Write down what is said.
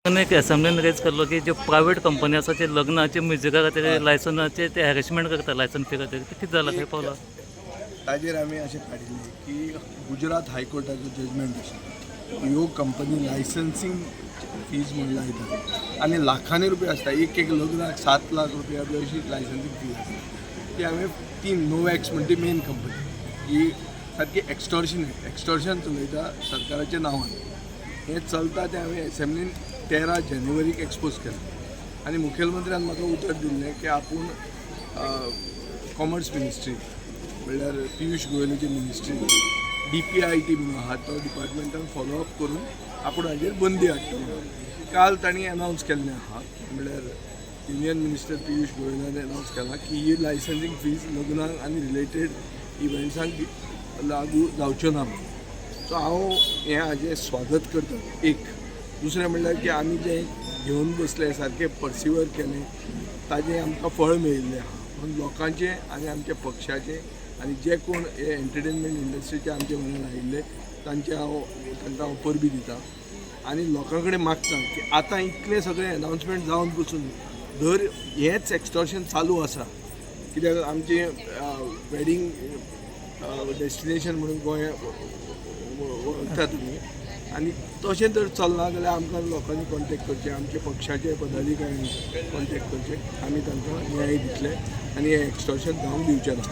एक असेंब्लीन रेज केल्लो की ज्यो प्रायवेट कंपनी आसा ते लग्नाचे म्युजिका खातीर लायसनाचे ते हॅरेसमेंट करता, लायसन फी खातीर. ते कितें जालां, खंय पावला? ताजेर आमी अशें काडिल्लें की गुजरात हायकोर्टाचो जजमेंट आशिल्लो. ह्यो कंपनी लायसन्सींग फीज म्हणून लायतात आनी लाखांनी रुपया आसता. एक एक लग्नाक 7 लाख रुपया बी अशी लायसन्सींग फीज आसता. ती हांवें ती नोवॅक्स म्हणटी मेन कंपनी ही सारकी एक्स्टॉर्शन एक्स्टॉर्शन चलयता सरकाराच्या नांवान. हें चलता तें हांवें एसेंब्लीन 13 जानेवारीक एक्सपोज केलें आनी मुखेलमंत्र्यान म्हाका उतर दिल्लें की आपूण कॉमर्स मिनिस्ट्री, म्हणल्यार पियुष गोयलाची मिनिस्ट्री, डीपीआयटी म्हणून आहा तो डिपार्टमेंटान फॉलोअप करून आपूण हाजेर बंदी हाडटलो म्हणून. काल तांणी अनावन्स केल्लें आहा, म्हणल्यार युनियन मिनिस्टर पियुष गोयलान अनावन्स केलां की ही लायसन्सींग फीज लग्नाक आनी रिलेटेड इव्हेंट्सांक लागू जावच्यो ना म्हणून. सो हांव हें हाजें स्वागत करता. एक दुसरें म्हणल्यार की आमी जें घेवन बसले, सारकें पर्सिवर केलें, ताजें आमकां फळ मेळिल्लें आहा. म्हणून लोकांचें आनी आमच्या पक्षाचें आनी जे कोण हे एंटरटेनमेंट इंडस्ट्रीचे आमचे वांगडा आयिल्ले तांचे हांव तांकां हांव परबीं दिता आनी लोकां कडेन मागता की आतां इतलें सगळें अनावन्समेंट जावन पसून धर हेंच एक्स्टॉर्शन चालू आसा, कित्याक आमचें वेडींग डेस्टिनेशन म्हणून गोंय वळखता तुमी आनी तशें जर चल्लां जाल्यार आमकां लोकांनी कॉन्टेक्ट करचें, आमच्या पक्षाचे पदाधिकाऱ्यांनी कॉन्टेक्ट करचे. आमी तांकां न्याय दितले आनी हें एक्स्टॉर्शन जावंक दिवचें ना.